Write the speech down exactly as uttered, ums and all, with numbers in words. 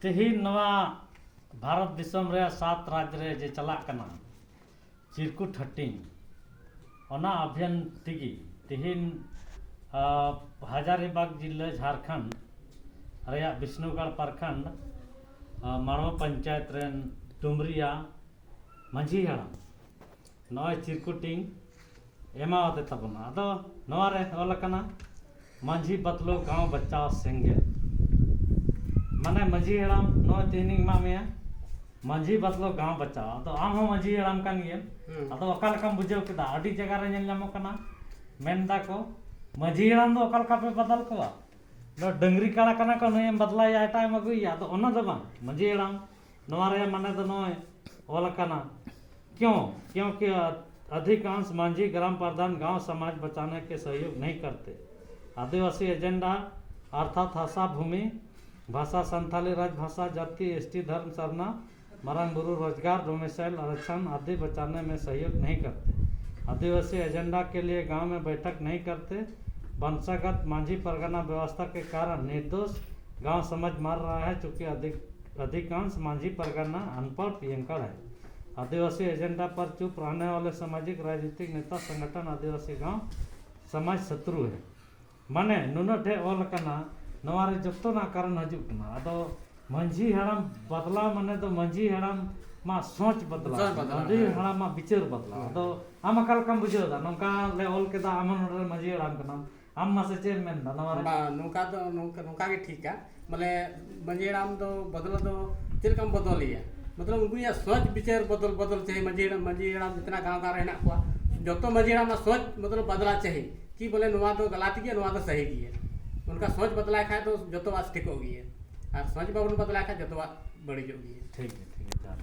ᱛᱮᱦᱮᱧ ᱱᱚᱣᱟ ᱵᱷᱟᱨᱚᱛ ᱫᱤᱥᱚᱢ ᱨᱮᱭᱟᱜ ᱥᱟᱛ ᱨᱟᱡᱽ ᱨᱮ ᱡᱮ ᱪᱟᱞᱟᱜ ᱠᱟᱱᱟ ᱪᱤᱨᱠᱩᱴ ᱦᱟᱹᱴᱤᱧ, ᱚᱱᱟ ᱚᱵᱷᱤᱭᱟᱱ ᱛᱮᱜᱮ ᱛᱮᱦᱮᱧ, ᱟ, ᱦᱟᱡᱟᱨᱤᱵᱟᱜᱽ ᱡᱤᱞᱟᱹ ᱡᱷᱟᱲᱠᱷᱚᱸᱰ ᱨᱮᱭᱟᱜ ᱵᱤᱥᱱᱩᱜᱚᱲ ᱯᱨᱚᱠᱷᱚᱸᱰ, ᱟ, ᱢᱟᱲᱣᱟ ᱯᱚᱧᱪᱟᱭᱮᱛ ᱨᱮᱱ ᱰᱩᱢᱨᱤᱭᱟ ᱢᱟᱹᱡᱷᱤ ᱦᱟᱲᱟᱢ ᱱᱚᱜᱼᱚᱭ ᱪᱤᱨᱠᱩᱴᱤᱝ ᱮᱢᱟᱣᱟᱫᱮ ᱛᱟᱵᱚᱱᱟ᱾ ᱟᱫᱚ ᱱᱚᱣᱟ ᱨᱮ ᱚᱞ ᱟᱠᱟᱱᱟ, ᱢᱟᱹᱡᱷᱤ ᱵᱟᱫᱞᱳ ᱜᱟᱶ ᱵᱟᱪᱟᱣ ᱥᱮᱸᱜᱮᱞ᱾ ᱢᱟᱱᱮ ᱢᱟᱹᱡᱷᱤ ᱦᱟᱲᱟᱢ, ᱱᱚᱜᱼᱚᱭ ᱛᱮᱦᱮᱧᱤᱧ ᱮᱢᱟᱜ ᱢᱮᱭᱟ ᱢᱟᱹᱡᱷᱤ ᱵᱟᱫᱞᱳ ᱜᱟᱶ ᱵᱟᱪᱟᱣ᱾ ᱟᱫᱚ ᱟᱢ ᱦᱚᱸ ᱢᱟᱹᱡᱷᱤ ᱦᱟᱲᱟᱢ ᱠᱟᱱ ᱜᱮᱭᱟᱢ᱾ ᱦᱩᱸ᱾ ᱟᱫᱚ ᱚᱠᱟ ᱞᱮᱠᱟᱢ ᱵᱩᱡᱷᱟᱹᱣ ᱠᱮᱫᱟ? ᱟᱹᱰᱤ ᱡᱟᱭᱜᱟ ᱨᱮ ᱧᱮᱞ ᱧᱟᱢᱚᱜ ᱠᱟᱱᱟ, ᱢᱮᱱ ᱫᱟᱠᱚ ᱢᱟᱹᱡᱷᱤ ᱦᱟᱲᱟᱢ ᱫᱚ ᱚᱠᱟ ᱞᱮᱠᱟ ᱯᱮ ᱵᱟᱫᱟᱞ ᱠᱚᱣᱟ? ᱱᱚᱣᱟ ᱰᱟᱹᱝᱨᱤ ᱠᱟᱲᱟ ᱠᱟᱱᱟ ᱠᱚ, ᱱᱩᱭᱮᱢ ᱵᱟᱫᱞᱟᱭᱟ, ᱮᱴᱟᱜ ᱮᱢ ᱟᱹᱜᱩᱭᱮᱭᱟ᱾ ᱟᱫᱚ ᱚᱱᱟ ᱫᱚ ᱵᱟᱝ, ᱢᱟᱹᱡᱷᱤ ᱦᱟᱲᱟᱢ ᱱᱚᱣᱟ ᱨᱮᱭᱟᱜ ᱢᱟᱱᱮ ᱫᱚ ᱱᱚᱜᱼᱚᱭ ᱚᱞ ᱟᱠᱟᱱᱟ, क्यों? क्योंकि अधिकांश मांझी ग्राम प्रधान गांव समाज बचाने के सहयोग नहीं करते। आदिवासी एजेंडा अर्थात हासा भूमि, भाषा संथाली राजभाषा, जाति, एसटी धर्म सरना, मरांग बुरु रोजगार, डोमिसाइल आरक्षण आदि बचाने में सहयोग नहीं करते। आदिवासी एजेंडा के लिए गांव में बैठक नहीं करते। वंशागत मांझी परगना व्यवस्था के कारण निर्दोष गांव समाज मर रहा है, चूंकि अधिक अधिकांश मांझी परगना अनपढ़ पियंकड़ है। आदिवासी एजेंडा पर चुप रहने वाले सामाजिक राजनीतिक नेता संगठन आदिवासी गांव समाज शत्रु है। ᱢᱟᱱᱮ ᱱᱩᱱᱟᱹᱜ ᱰᱷᱮᱨ ᱚᱞ ᱟᱠᱟᱱᱟ, ᱱᱚᱣᱟ ᱨᱮ ᱡᱚᱛᱚᱱᱟᱜ ᱠᱟᱨᱚᱱ ᱦᱤᱡᱩᱜ ᱠᱟᱱᱟ᱾ ᱟᱫᱚ ᱢᱟᱹᱡᱷᱤ ᱦᱟᱲᱟᱢ ᱵᱟᱫᱞᱟ ᱢᱟᱱᱮ ᱫᱚ ᱢᱟᱹᱡᱷᱤ ᱦᱟᱲᱟᱢ ᱢᱟ ᱥᱚᱪ ᱵᱟᱫᱞᱟ, ᱥᱚᱪ ᱵᱟᱫᱞᱟ, ᱢᱟᱹᱡᱷᱤ ᱦᱮᱸ᱾ ᱦᱟᱲᱟᱢ ᱢᱟ ᱵᱤᱪᱟᱹᱨ ᱵᱟᱫᱞᱟ᱾ ᱦᱮᱸ᱾ ᱟᱫᱚ ᱟᱢ ᱚᱠᱟ ᱞᱮᱠᱟᱢ ᱵᱩᱡᱷᱟᱹᱣ ᱮᱫᱟ? ᱱᱚᱝᱠᱟ ᱞᱮ ᱚᱞ ᱠᱮᱫᱟ, ᱟᱢ ᱦᱚᱸ ᱱᱚᱰᱮ ᱨᱮᱱ ᱢᱟᱹᱡᱷᱤ ᱦᱟᱲᱟᱢ ᱠᱟᱱᱟᱢ, ᱟᱢ ᱢᱟᱥᱮ ᱪᱮᱫ ᱮᱢ ᱢᱮᱱᱫᱟ ᱱᱚᱣᱟ ᱨᱮ? ᱵᱟᱝ, ᱱᱚᱝᱠᱟ ᱫᱚ, ᱱᱚᱝᱠᱟ, ᱱᱚᱝᱠᱟ ᱜᱮ ᱴᱷᱤᱠᱟ᱾ ᱵᱚᱞᱮ ᱢᱟᱹᱡᱷᱤ ᱦᱟᱲᱟᱢ ᱫᱚ ᱵᱚᱫᱚᱞ ᱫᱚ ᱪᱮᱫ ᱞᱮᱠᱟᱢ ᱵᱚᱫᱚᱞᱮᱭᱟ? ᱢᱚᱛᱞᱚᱵ ᱩᱱᱠᱩᱭᱟᱜ ᱥᱚᱪ ᱵᱤᱪᱟᱹᱨ ᱵᱚᱫᱚᱞ, ᱵᱚᱫᱚᱞ ᱪᱟᱹᱦᱤ᱾ ᱢᱟᱹᱡᱷᱤ ᱦᱟᱲᱟᱢ, ᱢᱟᱹᱡᱷᱤ ᱦᱟᱲᱟᱢ ᱡᱤᱛᱱᱟ ᱜᱟᱶ ᱜᱟᱶ ᱨᱮ ᱦᱮᱱᱟᱜ ᱠᱚᱣᱟ, ᱡᱚᱛᱚ ᱢᱟᱹᱡᱷᱤ ᱦᱟᱲᱟᱢ ᱨᱮᱱᱟᱜ ᱥᱚᱪ ᱢᱚᱛᱞᱚᱵ ᱵᱟᱫᱞᱟ ᱪᱟᱹᱦᱤ, ᱠᱤ ᱵᱚᱞᱮ ᱱᱚᱣᱟ ᱫᱚ ᱜᱟᱞᱟᱛ ᱜᱮᱭᱟ, ᱱᱚᱣᱟ ᱫᱚ ᱥᱟᱹᱦᱤ ᱜᱮᱭᱟ᱾ ᱚᱱᱠᱟ ᱥᱚᱪ ᱵᱟᱫᱞᱟᱭ ᱠᱷᱟᱡ ᱫᱚ ᱡᱚᱛᱚᱣᱟᱜ ᱴᱷᱤᱠᱚᱜ ᱜᱮᱭᱟ, ᱟᱨ ᱥᱚᱪ ᱵᱟᱵᱚᱱ ᱵᱟᱫᱞᱟᱭ ᱠᱷᱟᱡ ᱡᱚᱛᱚᱣᱟᱜ ᱵᱟᱹᱲᱤᱡᱚᱜ ᱜᱮᱭᱟ᱾ ᱴᱷᱤᱠ ᱜᱮᱭᱟ, ᱴᱷᱤᱠ ᱜᱮᱭᱟ, ᱡᱚᱦᱟᱨ᱾